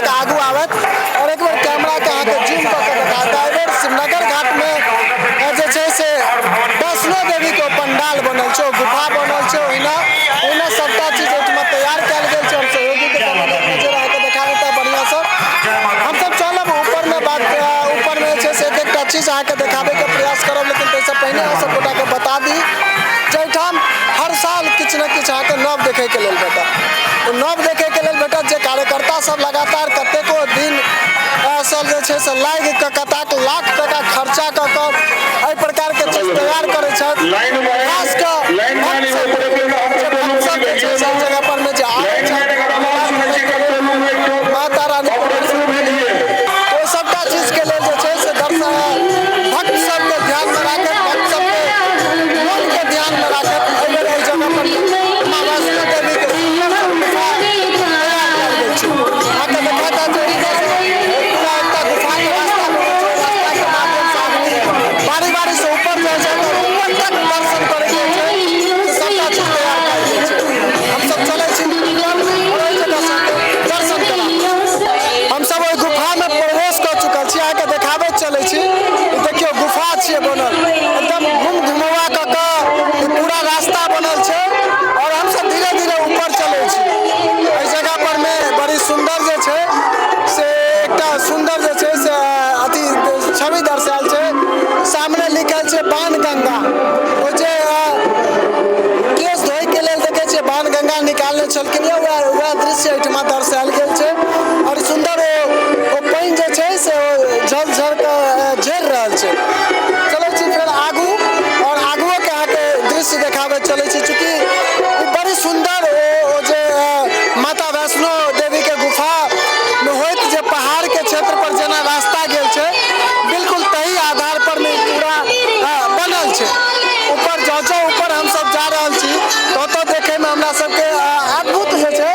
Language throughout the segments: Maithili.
कनिक आगू आबथि आओर एक बेर कैमराके अहाँके जूम कऽ के देखा देता। एहि बेर शिवनगर घाटमे जे छै से वैष्णो देवीके ओ पंडाल बनल छै, ओ गुफा बनल छै, ओहिना ओहिना सभटा चीज ओहिठमा तैयार कयल गेल छै। हम सहयोगीके कहबै एक नजर अहाँके देखा देता बढ़िआँसँ। हमसभ चलब ऊपरमे, बात ऊपरमे जे छै से एक एकटा चीज अहाँके देखाबैके प्रयास करब, लेकिन ताहिसँ पहिने अहाँ सब गोटाके बता दी जाहिठाम हर साल किछु ने किछु अहाँके नव देखैके लेल भेटत। ओ नव देखैके लेल भेटत जे कार्यकर्ता सब लगातार कतेको दिन सँ जे छै से लागि कऽ कताक लाख टाका खर्चा कऽ कऽ एहि प्रकारके चीज तैयार करै छथि। खास कऽ भक्त सब जे भक्त सब जे छै से एहि जगह पर मे जे आबै छथि माता रानीके दर्शन के लेल, ओ सबटा चीजके लेल जे छै से दर्शन भक्त सबके ध्यानमे राखैत, भक्त सबके मोनके ध्यानमे राखैत एहि बेर एहि जगह पर माँ वैष्णो देवीके सुन्दर गुफा तैयार कयल गेल छै। अहाँके देखा जे पूरा एकटा गुफाके रास्ता बनल छै, रास्ताके माध्यमसँ आदमी बारी बारीसँ ऊपर जाइ छै आओर ऊपर तक दर्शन करैके छै से सबटा चीज तैयार कयल गेल छै। हमसब चलै छी ऊपर आओर ओहि जगह सबके दर्शन कराबै। हमसब ओहि गुफामे प्रवेश कऽ चुकल छी, अहाँके देखाबैत चलै छी। देखियौ गुफा छियै बनल, एकदम घुम घुमौआ कऽ कऽ ई पूरा रास्ता बनल छै आओर हमसब धीरे धीरे ऊपर चलै छी। एहि जगह पर मे बड़ी सुन्दर जे छै से एकटा सुन्दर जे छै से अथी छवि दर्शायल छै। सामने लिखल छै बाण गंगा। ओ जे केश धोइके लेल देखै छियै बाण गंगा निकालने छलखिन यऽ, वएह दृश्य एहिठमा दर्शायल गेल छै आओर सुन्दर ओ पानि जे छै से ओ झर झर के झरि रहल छै। चलै छी फेर आगू आओर आगुओके अहाँके दृश्य देखाबैत चलै छी। चूँकि ई बड़ी सुन्दर ओ जे माता वैष्णो देवीके गुफामे होइत जे पहाड़के क्षेत्र पर जेना रास्ता गेल छै, बिल्कुल तही आधार पर मे पूरा बनल छै। ऊपर जँ जँ ऊपर हमसब जा रहल छी तँ तँ देखैमे हमरा सबके अद्भुत जे छै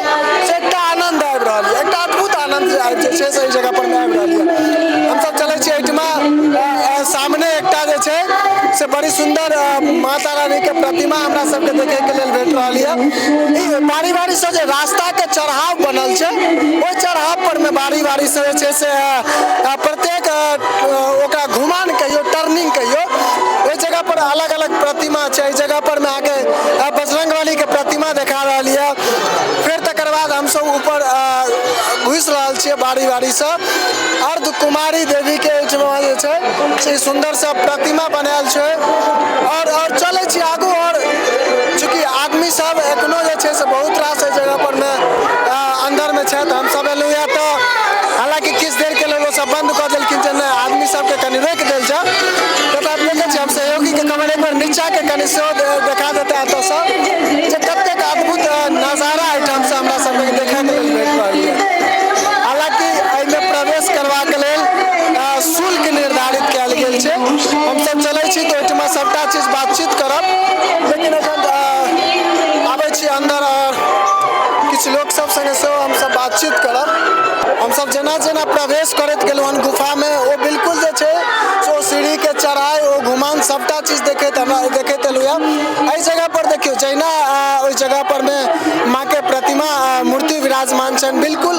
से एकटा आनन्द आबि रहल यऽ, एकटा अद्भुत आनन्द जे आबि जे छै से एहि जगह पर मे आबि रहल यऽ। हमसब चलै छी एहिठमा, सामने एकटा जे छै से बड़ी सुन्दर माता रानीके प्रतिमा हमरा सबके देखैके लेल भेट रहल यऽ। ई बारी बारीसँ जे रास्ताके चढ़ाव बनल छै ओहि चढ़ाव पर मे बारी बारीसँ जे छै से प्रत्येक ओकरा घुमान कहियौ, टर्निंग कहियौ, ओहि जगह पर अलग अलग प्रतिमा छै। एहि जगह पर मे अहाँके बजरंगबली के प्रतिमा देखा रहल यऽ। फेर तकर बाद हमसब ऊपर घुसि रहल छियै बारी बारीसँ। अर्ध कुमारी देवीके एहिठमा जे छै से सुन्दर सा प्रतिमा बनायल छै आओर चलै छी आगू। आओर चूँकि आदमी सब एखनो जे छै से बहुत रास एहि जगह पर मे अन्दरमे छथि। हमसब एलहुँ यऽ तऽ हालाँकि किछु देरके लेल ओसब बन्द कऽ देलखिन जे नहि, आदमी सबके कनि रोकि देल जाय। तथापि देखै छी हम सहयोगीके कहबै एक बेर नीचाँके कनि सेहो देखा देता एतऽसँ जे कतेक अद्भुत नजारा एहिठामसँ हमरा सबके देखैके लेल भेट रहल यऽ। हालाँकि एहिमे प्रवेश करबाक लेल शुल्क निर्धारित कयल गेल छै। हमसब चलै छी तऽ ओहिठमा सबटा चीज बातचीत करब, लेकिन एखन आबै छी अन्दर आओर किछु लोक सब सङ्गे सेहो हमसब बातचीत करब। हमसब जेना जेना प्रवेश करैत गेलहुँ हन गुफामे, ओ बिल्कुल जे छै से ओ सीढ़ीके चढ़ाइ, ओ घुमान सबटा चीज देखैत हमरा देखैत एलहुँ यऽ। एहि जगह पर देखियौ जहिना ओहि जगह पर मे माँके प्रतिमा मूर्ति विराजमान छनि, बिल्कुल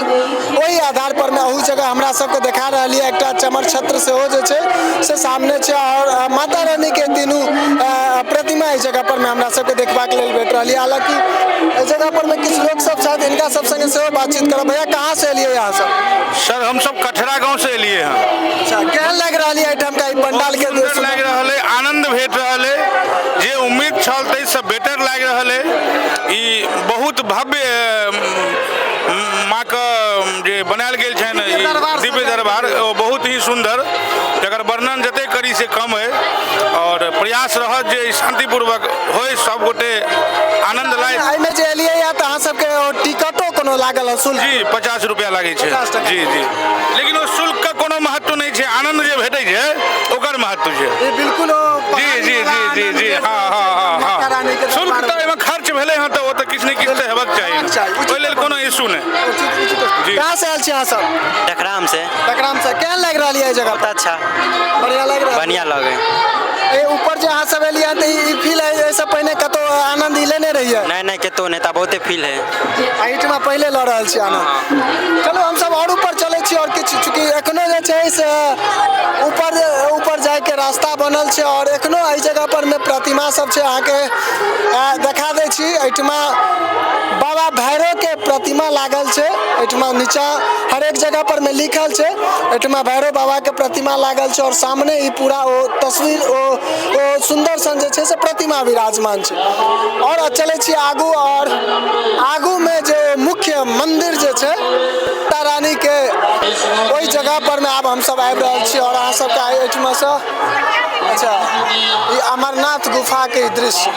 ओहि आधार पर मे अहू जगह हमरा सबके देखा रहल यऽ। एकटा चमर छत्र सेहो जे छै से सामने छै आओर माता रानीके तीनू प्रतिमा एहि जगह पर मे हमरा सबके देखबाक लेल भेट रहल यऽ। हालाँकि एहि जगह पर मे किछु लोक सब छथि, हिनका सब संगे सेहो बातचीत करब। भैया कहाँ से एलियै अहाँ सब? सर हम सब कठरा गांव से एलिए हैं। अच्छा, केहन लागि रहल यऽ एहिठाम का ई पंडाल के? सुंदर लागि रहल है, आनंद भेट रहल है, जे उम्मीद छल ताहिसँ बेटर लागि रहल है। ई बहुत भव्य माँके जे बनायल गेल छनि दिव्य दरबार, दिव्य दरबार, ओ बहुत ही सुन्दर, जकर वर्णन जतेक करी से कम है। और प्रयास रहत जे शांतिपूर्वक होय, सब गोटे आनंद लाय। एहिमे जे एलियै या तऽ अहाँ सबके टिकटो कोनो लागल है शुल्क? जी, 50 रुपया लागै छै। 50 टका। जी जी, लेकिन ओ शुल्क के कोनो महत्व नहि छै, आनंद जे भेटै छै ओकर महत्व छै। ई बिल्कुल ओ जी जी जी जी जी, हाँ हाँ हाँ हाँ, शुल्क तऽ एहिमे खर्च भेलै हँ तऽ ओ तऽ किछु ने किछु तऽ हेबाक चाही, ओहि लेल कोनो इशू नहि। जी। कहाँ से आयल छी अहाँ सब? टकराम से। टकराम से। केहन लागि रहल यऽ एहि जगह? बहुत अच्छा, बढ़िया लागि रहल, बढ़िया लगे। ए ऊपर जे अहाँ सब एलियै तऽ ई फील एहिसँ पहिने कतौ आनंद ई लेने रहियै? नहि नहि, कतौ नहि, तऽ बहुते फील है। एहिठमा पहिले लऽ रहल छी आनंद। चलू हमसब आओर ऊपर चलै। जे छै से ऊपर ऊपर जाइके रास्ता बनल छै आओर एखनो एहि जगह पर मे प्रतिमा सब छै। अहाँके देखा दै छी, एहिठमा बाबा भैरव के प्रतिमा लागल छै। एहिठमा नीचा हरेक जगह पर मे लिखल छै, एहिठमा भैरव बाबा के प्रतिमा लागल छै आओर सामने ई पूरा ओ तस्वीर ओ ओ सुन्दर सन जे छै से प्रतिमा विराजमान छै। आओर चलै छी आगू, आओर आगूमे जे मुख्य मन्दिर जे छै माता रानी के, ओहि जगह पर मे आब हमसब आबि रहल छी। आओर अहाँ सबके एहिठमा सँ अच्छा ई अमरनाथ गुफा के दृश्य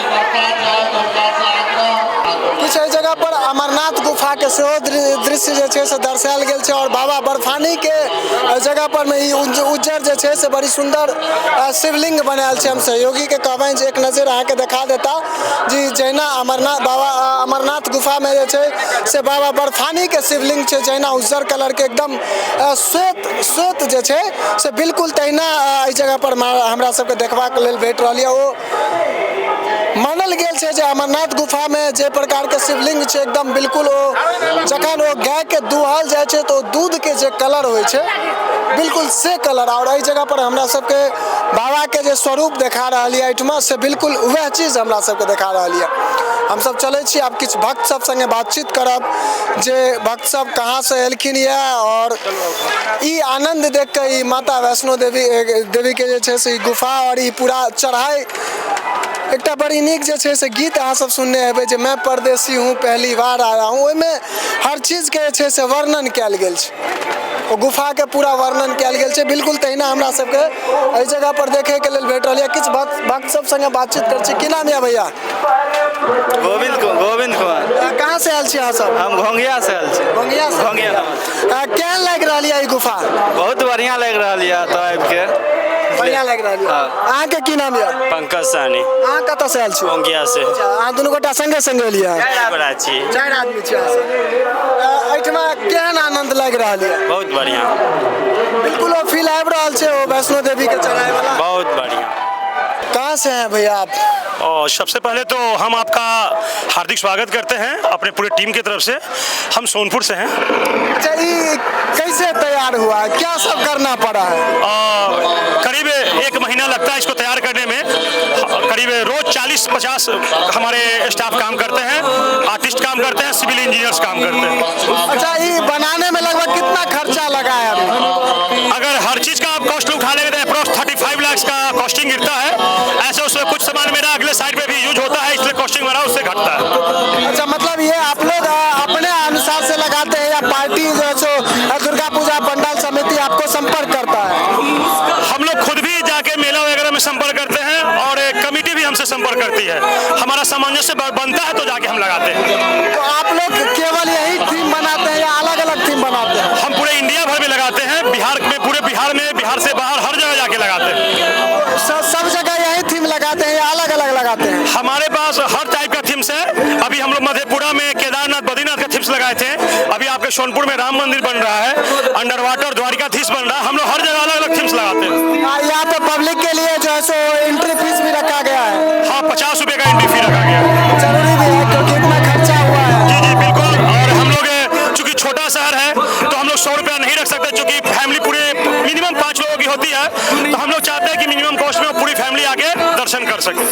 किछु एहि जगह पर अमरनाथ गुफा के सेहो दृश्य जे छै से दर्शायल गेल छै। और बाबा बर्फानी के एहि जगह पर मे ई उज्जर जे छै से बड़ी सुंदर शिवलिंग बनायल छै। हम सहयोगी के कहबनि जे एक नजर अहाँके देखा देता जी। जहिना अमरनाथ बाबा अमरनाथ गुफा में जे छै से बाबा बर्फानी के शिवलिंग छै, जहिना उज्जर कलर के एकदम श्वेत श्वेत जे छै से बिल्कुल तहिना एहि जगह पर हमरा सबके देखबाक लेल भेट रहल यऽ। ओ मानल गेल छै जे अमरनाथ गुफा में जे प्रकार के शिवलिंग छै एकदम बिल्कुल ओ जखन ओ गाय के दुहल जाइ छै तऽ ओ दूध के जे कलर होइ छै बिल्कुल से कलर। और एहि जगह पर हमरा सबके बाबा के जे स्वरूप देखा रहल यऽ एहिठमा से बिल्कुल वएह चीज हमरा सबके देखा रहल यऽ। हमसब चलै छी आब किछु भक्त सब संगे बातचीत करब जे भक्त सब कहाँ से एलखिन यऽ और ई आनंद देख के ई माता वैष्णो देवी देवी के जे छै से ई गुफा और ई पूरा चढ़ाई। एकटा बड़ी नीक जे छै से गीत अहाँ सब सुनने हेबै जे मैं परदेसी हूँ पहली बार आया हूँ, ओहिमे हर चीजके जे छै से वर्णन कयल गेल छै, ओ गुफाके पूरा वर्णन कयल गेल छै। बिल्कुल तहिना हमरा सबके एहि जगह पर देखैके लेल भेट रहल यऽ। किछु भक्त भक्त सब संगे बातचीत करै छी। की नाम यऽ भैया? गोविंद गोविंद कुमार। कहाँ से आयल छी अहाँ सब? हम घोंघिया से आयल छी। घोंघिया से? घोंघिया। केहन लागि रहल यऽ ई गुफा? बहुत बढ़िया लागि रहल यऽ, तऽ आबि के बढ़िया लागि रहल यऽ। हाँ। अहाँके की नाम यऽ? पंकज साहनी। अहाँ कतऽ से आयल छी? घोंघिया से। अच्छा, अहाँ दुनू गोटा संगे संगे एलियै? बड़ा छी। चारि आदमी छी अहाँ सब। एहिठमा केहन आनंद लागि रहल यऽ? बहुत बढ़िया। बिल्कुल ओ फील आबि रहल छै ओ वैष्णो देवी के चढ़ाई वाला? बहुत बढ़िया। कहाँ से हैं भैया आप? और सबसे पहले तो हम आपका हार्दिक स्वागत करते हैं अपने पूरे टीम की तरफ से। हम सोनपुर से हैं। अच्छा, ये कैसे तैयार हुआ है, क्या सब करना पड़ा है? करीब 1 महीना लगता है इसको तैयार करने में। करीब रोज 40-50 हमारे स्टाफ काम करते हैं, आर्टिस्ट काम करते हैं, सिविल इंजीनियर्स काम करते हैं। अच्छा, ये बनाने में लगभग कितना खर्चा लगा है अभी? अगर हर चीज़ का आप कॉस्ट उठा लेंगे तो अप्रोक्स 35 लाख का कॉस्टिंग गिरता है। ऐसे उसमें कुछ सामान मेरा अगले साइड पे भी यूज होता है, इसलिए कॉस्टिंग मेरा उससे घटता है। अच्छा, मतलब ये आप लोग अपने अनुसार से लगाते हैं या पार्टी जो है सो दुर्गा पूजा पंडाल समिति आपको संपर्क करता है? हम लोग खुद भी जाके मेला वगैरह में संपर्क करते हैं और कमेटी भी हमसे संपर्क करती है। हमारा सामंजस्य बनता है तो जाके हम लगाते हैं। तो आप लोग केवल यही थीम बनाते हैं या अलग अलग थीम बनाते हैं? हम पूरे इंडिया भर में लगाते हैं, बिहार में, पूरे बिहार में, बिहार से बाहर हर जगह जाके लगाते हैं। सब जगह यही थीम लगाते हैं या अलग अलग लगाते हैं? हमारे पास हर टाइप का थीम्स है। अभी हम लोग मधेपुरा में केदारनाथ बद्रीनाथ का थीम्स लगाए थे, अभी आपके सोनपुर में राम मंदिर बन रहा है, अंडर वाटर द्वारिकाधीश बन रहा है। हम लोग हर जगह अलग अलग थीम्स लगाते हैं। यहाँ पे पब्लिक के लिए जो है सो एंट्री फीस भी रखा गया है? हाँ, 50 रुपये का एंट्री फी रखा गया है। जरूरी भी है क्योंकि इतना खर्चा हुआ है। जी जी बिल्कुल। और हम लोग चूँकि छोटा शहर है तो हम लोग 100 रुपया नहीं रख सकते, चूँकि फैमिली पूरे मिनिमम 5 लोगों की होती है, तो हम लोग चाहते हैं कि मिनिमम कॉस्ट में पूरी फैमिली आके दर्शन कर सके।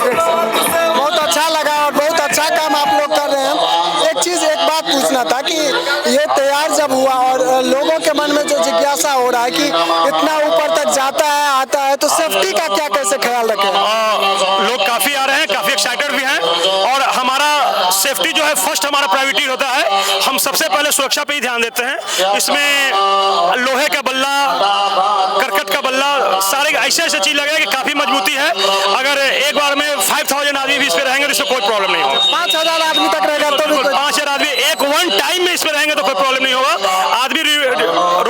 बहुत अच्छा लगा और बहुत अच्छा काम आप लोग कर रहे हैं। एक चीज़, एक बात पूछना था कि ये तैयार जब हुआ और लोगों के मन में जो जिज्ञासा हो रहा है कि इतना ऊपर तक जाता है आता है, तो सेफ्टी का क्या कैसे ख्याल रखें? लोग काफ़ी आ रहे हैं, काफ़ी एक्साइटेड भी हैं और हमारा सेफ्टी जो है फर्स्ट हमारा प्रायोरिटी होता है। हम सबसे पहले सुरक्षा पे ही ध्यान देते हैं। इसमें लोहे का बल्ला, करकट का बल्ला, सारे ऐसे ऐसे चीज़ लगे कि काफ़ी मजबूती है। अगर एक बार में 5000 आदमी भी इस पे रहेंगे तो इसमें कोई प्रॉब्लम नहीं होगा। 5000 आदमी तक रहेगा तो भी 5000 आदमी एक वन टाइम में इसमें रहेंगे तो कोई प्रॉब्लम नहीं होगा। आदमी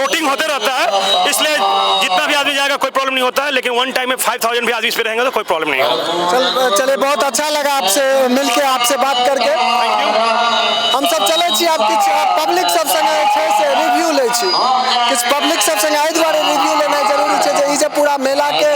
रोटिंग होते रहता है, इसलिए जितना भी आदमी जाएगा कोई प्रॉब्लम नहीं होता है, लेकिन वन टाइम में 5000 भी आदमी इस पे रहेंगे तो कोई प्रॉब्लम नहीं होगा। चलिए, बहुत अच्छा लगा आपसे मिलके, आपसे बात करके। हम सब चलै छी आब किछु पब्लिक सब संगे छै से रिव्यू लै छी। किछु पब्लिक सब संगे एहि दुआरे रिव्यू लेनाइ जरूरी छै जे ई जे पूरा मेला के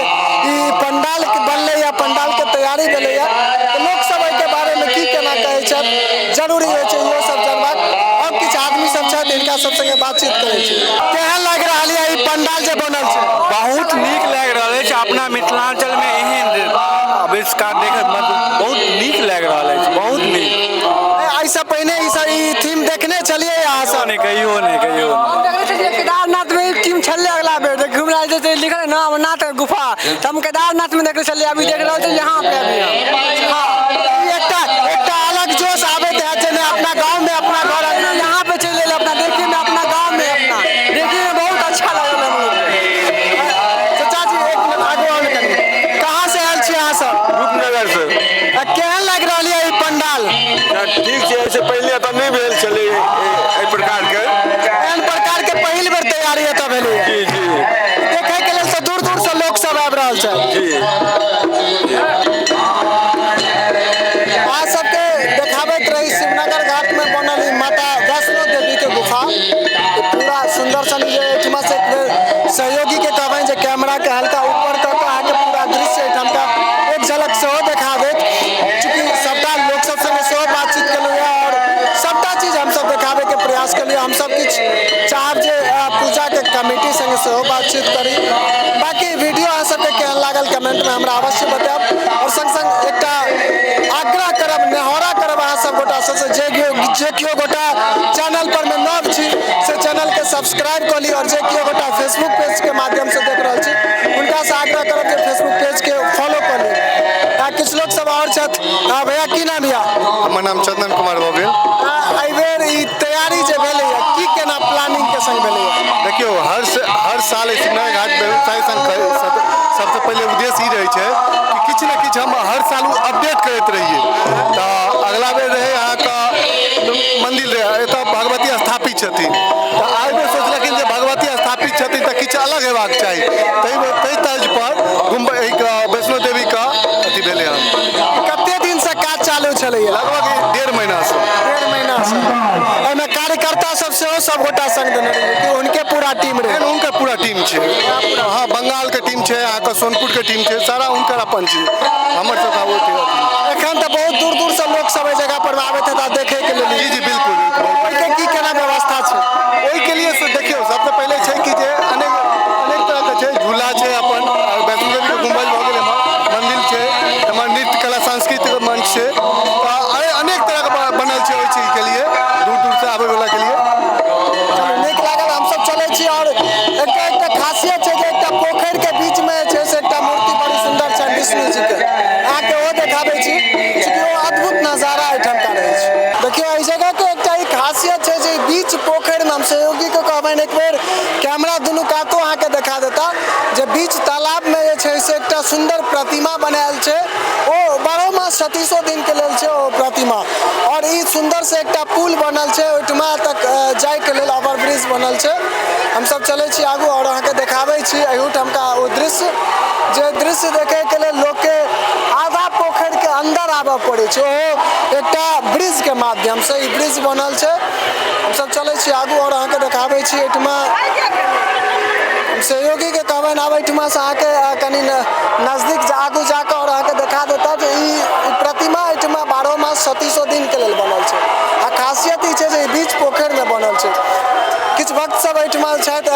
ई पंडाल बनलै या पंडाल के तैयारी भेलै या तऽ लोक सब एहिके बारे में की केना कहै छथि, जरूरी होइ छै इहो सब जानबाक। और किछु आदमी सब छथि, हिनका सब संगे बातचीत करै छी। केहन लागि रहल यऽ ई पंडाल जे बनल छै? बहुत नीक लागि रहल अछि। अपना मिथिलांचलमे एहन आविष्कार देखैत मतलब बहुत नीक लागि रहल अछि, बहुत नीक। एहिसँ पहिने ई सब ई थीम देखने छलियै अहाँ सब? नहि, कहियो नहि, कहियो नहि। देखने छलियै केदारनाथ में एक टीम छलै, अगला बेर तऽ घुमि रहल छै, लिखल है ना अमरनाथ गुफा, तऽ हम केदारनाथ में देखने छलियै, अभी देख रहल छी यहाँ पे अभी हम। हाँ, ई एकटा एकटा अलग जोश आबैत हैत जे नहि अपना गाँव में अपना घर यहाँ पे चलि एलै अपना देखिए में, अपना गाँव में अपना देखिए में बहुत अच्छा लागल हम लोग के। चाचा जी, एक मिनट आगू आउ ने कनि। कहाँ से आयल छी अहाँ सब? रूपनगर से। केहन लागि रहल यऽ ई पंडाल? ठीक छै, एहिसँ पहिले तऽ नहि भेल छलै एहि प्रकारके। एहन प्रकार के पहिल बेर तैयारी एतऽ भेलैए। जी जी। देखै के लेल तऽ दूर दूर से लोक सब आबि रहल छै। जी। अहाँ सबके देखाबैत रही शिवनगर घाट में बनल ई माता वैष्णो देवी के गुफा। ई पूरा सुंदर सन जे एहिठमा से एक बेर सहयोगी के कहबनि जे कैमरा के हल्का ऊपर कऽ के अहाँके पूरा दृश्य एहिठामका एक झलक सेहो देखा देत। चूँकि सबटा लोक सब संगे सेहो बातचीत केलहुँ और सबटा चीज हमसब देखाबे के प्रयास केलियै। हमसब किछु चाहब जे पूजा के कमेटी संगे सेहो बातचीत करी। बाकी वीडियो अहाँ सबके केहन लागल कमेंट में हमरा अवश्य बतायब और संग संग एकटा आग्रह करब, नेहोरा करब अहाँ सब गोटा सबसे जे केओ गोटा चैनल पर में नव छी से चैनल के सब्सक्राइब कऽ ली और जे केओ गोटा फेसबुक पेज के माध्यम से देख रहल छी हुनका से आग्रह करब जे फेसबुक पेज के फॉलो कऽ ली। किछु लोक सब और छथि। भैया की नाम यऽ? हमर नाम चंदन कुमार भऽ गेल। एहि बेर ई तैयारी जे भेलैए की केना प्लानिंग के संग भेलैए? देखियौ, हर साल एहि शिवनगर घाट व्यवसाय संघ सबसँ पहिले उद्देश्य ई रहै छै कि किछु ने किछु हम हर साल अपडेट करैत रहियै। तऽ अगला बेर रहै अहाँके मंदिर रहै, एतऽ भगवती स्थापित छथिन, तऽ एहि बेर सोचलखिन जे भगवती स्थापित छथिन तऽ किछु अलग हेबाक चाही, ताहि तर्ज पर वैष्णो देवीके अथी भेलै हन। कते दिन से काज चालू छलैए? लगभग 1.5 महीनासँ। 1.5 महीनासँ। एहिमे कार्यकर्ता सब सेहो सब गोटा संग देने रहियै कि हुनके पूरा टीम रहै? हुनकर पूरा टीम छै। हाँ, बंगालके टीम छै, अहाँके सोनपुरके टीम छै, सारा हुनकर अपन छै, हमर सबके ओ एखन तऽ बहुत दूर दूर से लोक सब एहि जगह पर आबैत हेता देखै के लेल। जी जी बिल्कुल। ओहिके की केना व्यवस्था छै? ओहिके लिए से देखियौ, सबसँ पहिले छै कि जे अनेक अनेक तरहके छै, झूला छै अपन वैष्णो देवीके गुम्बज भऽ गेल, एम्हर मंदिर छै, एम्हर नृत्य कला सांस्कृतिक मंच छै, तऽ अनेक तरहके बनल छै ओहि चीजके लिए, दूर दूरसँ आबैवलाके लिए। चलू, नीक लागल। हमसब चलै छी और एकटा एकटा खासियत छै जे एकटा पोखरि के बीच में छै से एकटा मूर्ति बड़ी सुन्दर छै विष्णु जी के, अहाँके ओ देखाबै छी, चूँकि ओ अद्भुत नजारा एहिठामका रहै छै। देखियौ, एहि जगह के एकटा ई खासियत छै जे बीच पोखरि में हम सहयोगी के कहबनि एक बेर कैमरा दुनू कातो अहाँके देखा देता जे बीच तालाब में जे छै से एकटा सुन्दर प्रतिमा बनायल छै, ओ 12 मास 36 दिन के लेल छै ओ प्रतिमा। और ई सुन्दर से एकटा पुल बनल छै ओहिठमा तक जाइके लेल ओवरब्रिज बनल छै। हमसब चलै छी आगू और अहाँके देखाबै छी एहूठामका ओ दृश्य, जे दृश्य देखैके लेल लोकके आधा पोखरिके अन्दर आबऽ पड़ै छै, ओहो एकटा ब्रिजके माध्यमसँ ई ब्रिज बनल छै। हमसब चलै छी आगू और अहाँके देखाबै छी एहिठमा। सहयोगीके कहबनि आब एहिठमासँ अहाँके कनि नजदीक आगू जाकऽ और अहाँके देखा देता जे ई प्रतिमा एहिठमा 12 मास 36 दिनके लेल बनल छै आ खासियत ई छै जे ई बीच पोखरिमे बनल छै। किछु भक्त सब एहिठमा छथि।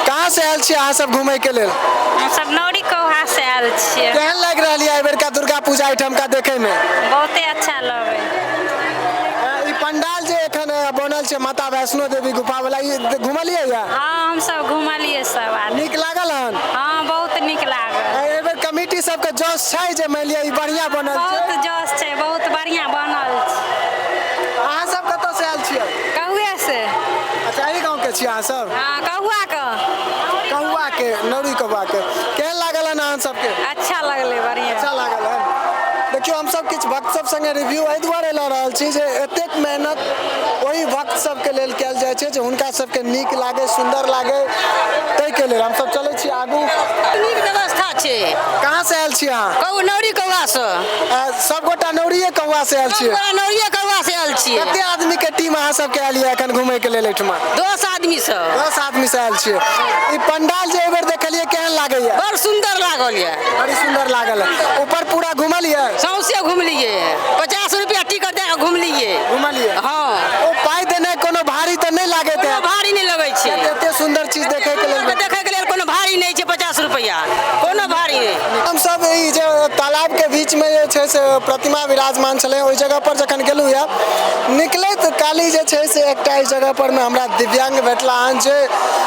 कहाँ से आयल छी अहाँ सब घुमैके लेल? हमसब नौरी कौहा से आयल छियै। केहन लागि रहल यऽ एहि बेरका दुर्गा पूजा एहिठामका देखैमे? बहुते अच्छा लगै। ई पंडाल जे एखन बनल छै माता वैष्णो देवी गुफा वाला, ई घुमलियै यऽ? हाँ, हमसब घुमलियै सब आदमी। नीक लागल हन? हाँ, बहुत नीक लागल। एहि बेर कमिटी सबके जोश छै जे मानि लिअ ई बढ़िआँ बनल छै? बहुत जोश छै, बहुत बढ़िआँ बनल छै। अहाँ सब कतऽ से आयल छियै? कौए से। अच्छा, एहि गाँव के छियै अहाँ सब? हाँ, कौआ के। कौआ के, नौरी कौआ के। केहन लागल हन अहाँ सबके? अच्छा लगलै, बढ़िआँ। अच्छा लागल हन। देखियौ, हमसब किछु भक्त सब संगे रिव्यू एहि दुआरे लऽ रहल छी जे एतेक मेहनत ओहि भक्त सबके लेल कयल जाइ छै जे हुनका सबके नीक लागै, सुन्दर लागै, ताहिके लेल हमसब चलै छी आगू। नीक व्यवस्था छै। कहाँ से आयल छी अहाँ? नौरी कौआ से। सबगोटा नौरिये कौआ से आयल छियै? सबगोटा नौरिये कौआ से आयल छियै। कते आदमी के टीम अहाँ सबके आयल यऽ एखन घुमै के लेल एहिठमा? 10 आदमी सब। 10 आदमी से आयल छियै। ई पंडाल जे एहि बेर देखलियै केहन लागैया? बड़ सुन्दर लागल यऽ। बड़ी सुन्दर लागल है। ऊपर पूरा घुमलियै? सौंसे घुमलियै, 50 रुपया टिकट दए कऽ घुमलियै। घुमलियै? हाँ। ओ पाइ देनाइ कोनो भारी तऽ नहि लागैत कोनो हैत? भारी नहि लगै छै। एते सुन्दर चीज देखै के लेल। देखै छै से प्रतिमा विराजमान छलै, ओहि जगह पर जखन गेलहुँ यऽ, निकलैत काली जे छै से एकटा एहि जगह पर मे हमरा दिव्यांग भेटला हन, जे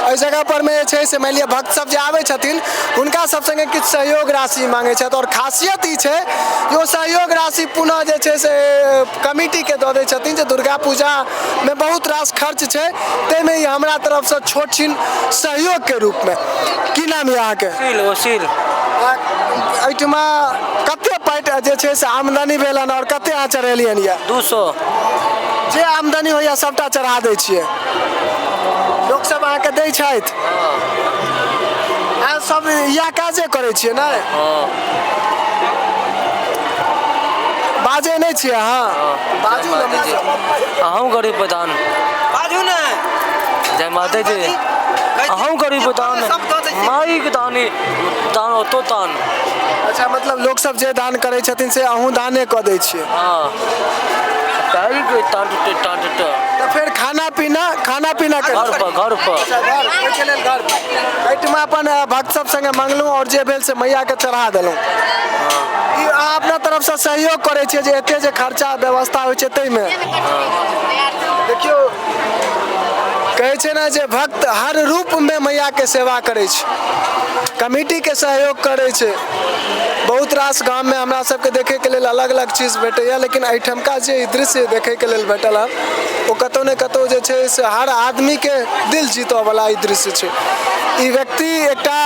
एहि जगह पर मे जे छै से मानि लिअ भक्त सब जे आबै छथिन हुनका सब संगे किछु सहयोग राशि मांगै छथि। आओर खासियत ई छै जे ओ सहयोग राशि पुनः जे छै से कमिटीके दऽ दै छथिन, जे दुर्गा पूजामे बहुत रास खर्च छै, ताहिमे ई हमरा तरफसँ छोट छिन सहयोगके रूपमे। की नाम यऽ अहाँके? वसील। वसील। एहिठमा कते पाइ जे छै से आमदनी भेल हन आओर कते अहाँ चढ़ेलियन यऽ? 200। जे आमदनी होइए सबटा चढ़ा दै छियै? लोकसब अहाँके दै छथि? अहाँ सब इएह काजे करै छियै ने? बाजै नहि छियै अहाँ? बाजू ने। अहूँ गरीब प्रधान बाजू ने। जय माता जी। अहूँ गरीब दान, माई के दानी दान ओतो दान। अच्छा, मतलब लोक सब जे दान करै छथिन से अहूँ दाने कऽ दै छियै? हाँ, के टान टूटे टान टूटे। तऽ फेर खाना पीना, खाना पीना घर पर, घर पर। अच्छा, घर ओहिके लेल घर एहिठमा अपन भक्त सब संगे मंगलहुँ आओर जे भेल से मैयाके चढ़ा देलहुँ। ई अहाँ अपना तरफसँ सहयोग करै छियै जे एते जे खर्चा व्यवस्था होइ छै ताहिमे? देखियौ, कहै छै ने जे भक्त हर रूपमे मैयाके सेवा करै छै, कमिटीके सहयोग करै छै। बहुत रास गाममे हमरा सबके देखैके लेल अलग अलग चीज भेटैए, लेकिन एहिठमका जे ई दृश्य देखैके लेल भेटल हँ ओ कतहु ने कतहु जे छै से हर आदमीके दिल जीतऽवला ई दृश्य छै। ई व्यक्ति एकटा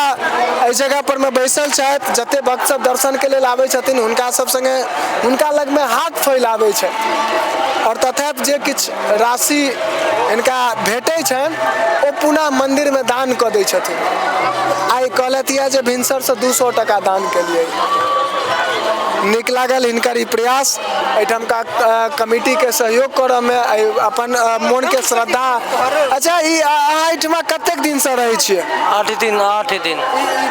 एहि जगह पर मे बैसल छथि, जते भक्त सब दर्शनके लेल आबै छथिन हुनका सब संगे हुनका लगमे हाथ फैलाबै छथि आओर तथापि जे किछु राशि हिनका भेटै छनि ओ पुनः मन्दिरमे दान कऽ दै छथिन। आइ कहलथि यऽ जे भिनसरसँ 200 टाका दान केलियै। नीक लागल हिनकर ई प्रयास, एहिठामका कमिटीके सहयोग करऽमे अपन मोनके श्रद्धा। अच्छा, ई अहाँ एहिठमा कतेक दिनसँ रहै छियै? 8 दिन। 8 दिन।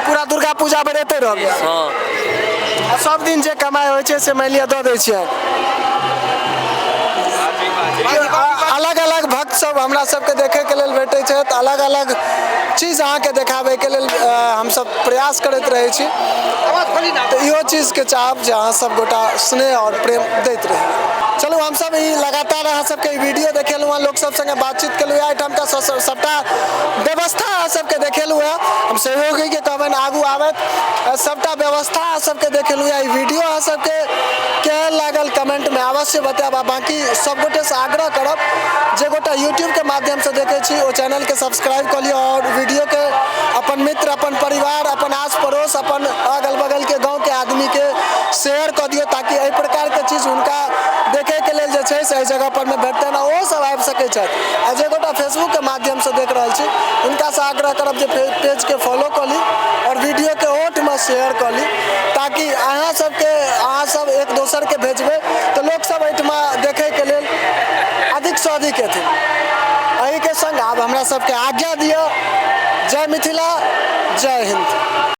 पूरा दुर्गा पूजा भरि एतै रहबै? हाँ। सब दिन जे कमाइ होइ छै से मानि लिअ दऽ दै छियै? अलग अलग भक्त सब हमरा सबके देखैके लेल भेटै छथि, अलग अलग चीज अहाँके देखाबैके लेल हमसब प्रयास करैत रहै छी। तऽ इहो चीजके चाहब जे अहाँ सब गोटा स्नेह आओर प्रेम दैत रही। चलू, हमसब ई लगातार अहाँ सबके ई वीडियो देखेलहुँ हँ, लोक सब संगे बातचीत केलहुँ हँ, एहिठामका सबटा व्यवस्था अहाँ सबके देखेलहुँ हँ। हम सहयोगीके कहबनि आगू आबथि। सबटा व्यवस्था अहाँ सबके देखेलहुँ हँ। ई वीडियो अहाँ सबके केहन लागल कमेंटमे अवश्य बतायब। आ बाँकी सब गोटेसँ आग्रह करब, जे गोटा यूट्यूबके माध्यमसँ देखै छी ओ चैनलके सब्सक्राइब कऽ लिअ आओर वीडियोके अपन मित्र, अपन परिवार, अपन आस पड़ोस, अपन अगल बगलके गाँवके आदमीके शेयर कऽ दियौ, ताकि एहि प्रकारके चीज हुनका देखैके लेल जे छै से एहि जगह परमे भेटतनि आ ओहो सब आबि सकै छथि। आ जे गोटा फेसबुकके माध्यमसँ देख रहल छी हुनकासँ आग्रह करब जे पेजके फॉलो कऽ ली आओर वीडियोके ओहोठमा शेयर कऽ ली, ताकि अहाँ सबके अहाँ सब एक दोसरके भेजबै तऽ लोकसब एहिठमा देखैके लेल अधिकसँ अधिक एथिन। एहिके संग आब हमरा सबके आज्ञा दिअ। जय मिथिला, जय हिन्द।